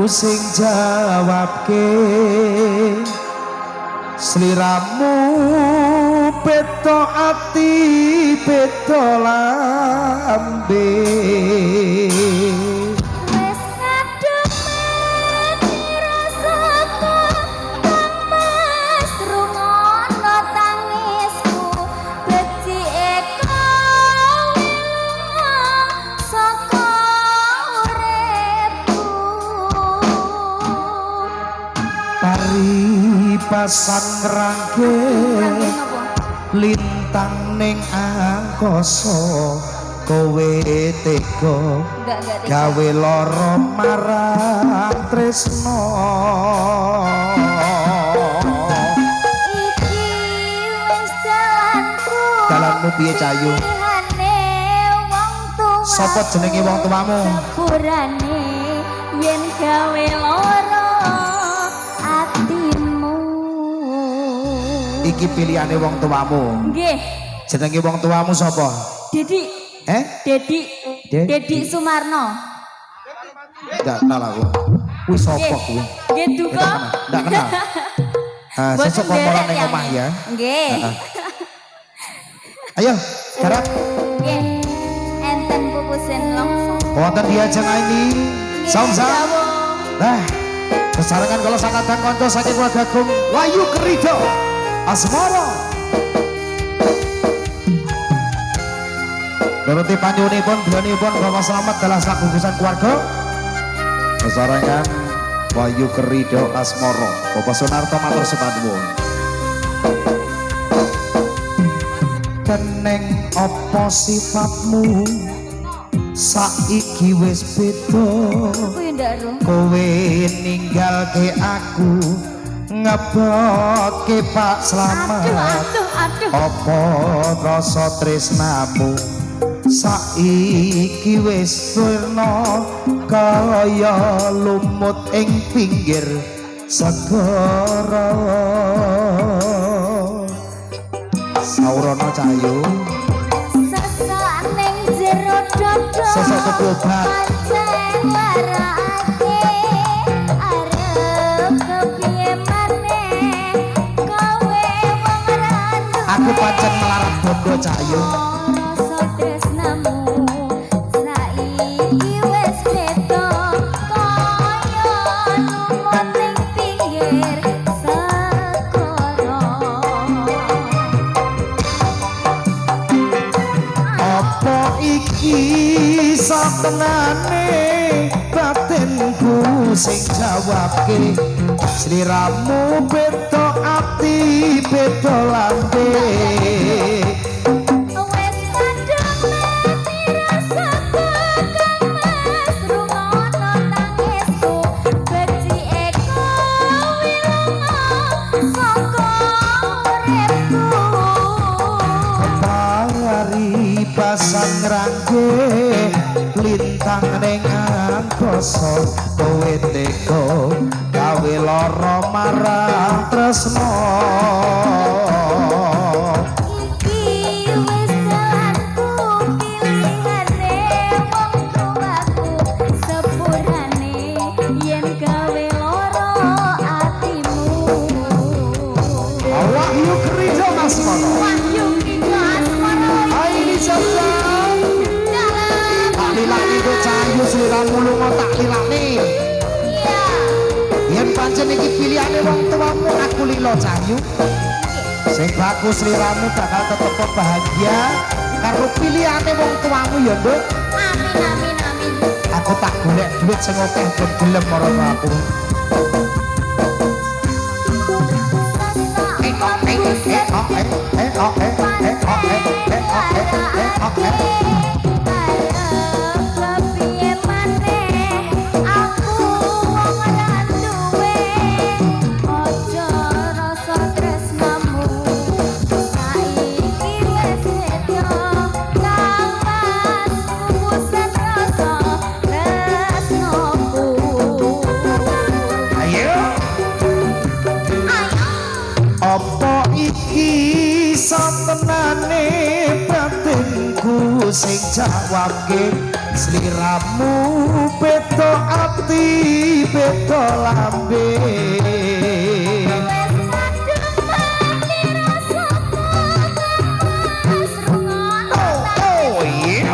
sing jawabke. Sliramu beda ati beda lambe. Wis kadung rasaku kang Mas rungono tangisku becike kowe lunga saka uripku. Paribasan ngrangke lintang ning angkasa kowe tega Enggak tega. Gawe lara marang tresno. Iki wis dalanku. Dalanmu piye, Cayu? Pilihane wong tuwa. Sapa jenenge wong tuamu? Sepurane yen gawe lara atimu. Iki pilihane wong tuamu. Nggih. Jenenge wong tuamu sapa? Dedi. Eh? Dedi. Dedi. Dedi Sumarno. Ndak kenal aku. Kuwi sapa kuwi? Nggih duka. Ndak kenal. Ah, Mboten sesuk komporan nderek ning omah ya. Nggih. Heeh. Ayo, garap. Nggih. Enten pupusen longsor. Wonten diajeng ini. Samsam. Dawuh. Nah, besarengan kalau sakadang kanca saking keluarga Agung Wahyu Krido Asmara. Nuruti panyuwunipun biyonipun Bapak Slamet dalah sagugusan keluarga. Besarengan Wahyu Krido Asmara. Bapak Sunarto matur sembah nuwun. Keneng apa sifatmu saiki wis beda? Aku ya ndak ro. Kowe ninggalke aku ngebotke Pak Slamet. Aduh, aduh, aduh. Apa rasa tresnamu saiki wis sirna kaya lumut ing pinggir segara? Saurana Cayu. Sesuk ning jero dodo. Sesuk tuku obat. Pancen larake arep kepiye maneh kowe wong ra duwe. Aku pancen melarat bondo Cayu. Rasa tresnamu saiki wis beda kaya lumut ning pinggir segara. Apa iki satenane batinku sing jawabke? Sliramu beda ati beda lambe. Wis kadung mati rasaku kang Mas rungono tangisku becike kowe lunga saka uripku. Paribasan ngrangke lintang ning angkasa kowe tega gawe lara marang tresno. Iki wis dalanku pilihane wong tuaku sepurane yen gawe lara atimu. Wahyu Krido Asmara. Wahyu Krido Asmara. Aini Sabda. Dalam. Tak lilani kowe Cayu sliramu lunga tak lilani. Iya. Yen pancen iki pilihane wong tuamu aku lilo Cayu. Sing bagus sliramu bakal tetep bahagia karo pilihane wong tuamu ya, Nduk. Amin amin amin. Aku tak golek duit sing akeh ben gelem marang aku. Sesuk Eh oh eh eh oh eh eh oh eh eh oh eh eh oh eh eh oh eh. Arep kepiye maneh aku wong ra duwe. Aja rasa tresnamu saiki wis beda kang Mas pupusen rasa tresnaku. Ayo. Ayo. Apa iki satenane sing jawabke, sliramu beda ati beda lambe. Wes kadung mati rasaku, Mas, rungono. Oh iya.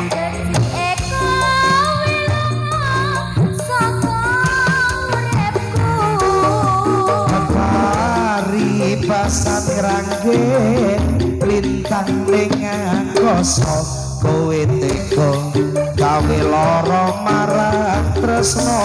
Dadi kowe lunga saka uripku. Paribasan ngranggen lintang ning angkasa, kowe tega gawe lara marang tresno.